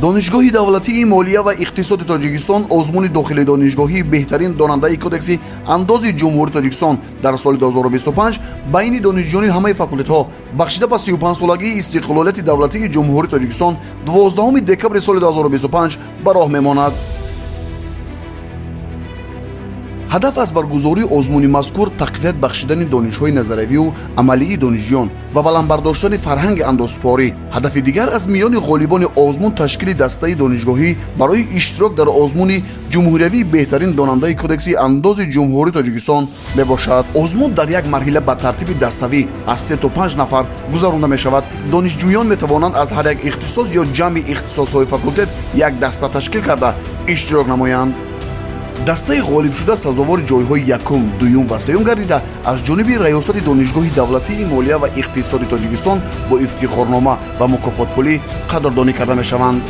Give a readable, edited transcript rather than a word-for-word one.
Донишгоҳи давлатии молия ва иқтисоди Тоҷикистон озмуни дохили донишгоҳии «Беҳтарин донандаи Кодекси андози Ҷумҳурии Тоҷикистон» дар соли 2025 байни донишҷӯёни ҳамаи факултетҳо, бахшида ба 35-солагии истиқлолияти давлатии Ҷумҳурии Тоҷикистон, 12 декабри соли 2025 ба роҳ мемонад. Ҳадаф аз баргузории озмуни мазкур тақвият бахшидани донишҳои назариявию амалии донишҷӯён ва баланд бардоштани фарҳанги андозсупорӣ. Ҳадафи дигар аз миёни ғолибони озмун ташкили дастаи донишгоҳӣ барои иштирок дар озмуни ҷумҳуриявии «Беҳтарин донандаи Кодекси андози Ҷумҳурии Тоҷикистон» мебошад. Озмун дар як марҳила ба тартиби даставӣ аз се то панҷ нафар гузаронда мешавад. Донишҷӯён метавонанд аз ҳар як ихтисос ё ҷамъи ихтисосҳои факултет як даста ташкил карда, иштирок намоянд. Дастаи ғолибшуда сазовори ҷойҳои якум, дуюм ва сеюм гардида, аз ҷониби раёсати Донишгоҳи давлатии молия ва иқтисоди Тоҷикистон бо ифтихорнома ва мукофотпулӣ қадрдонӣ карда мешаванд.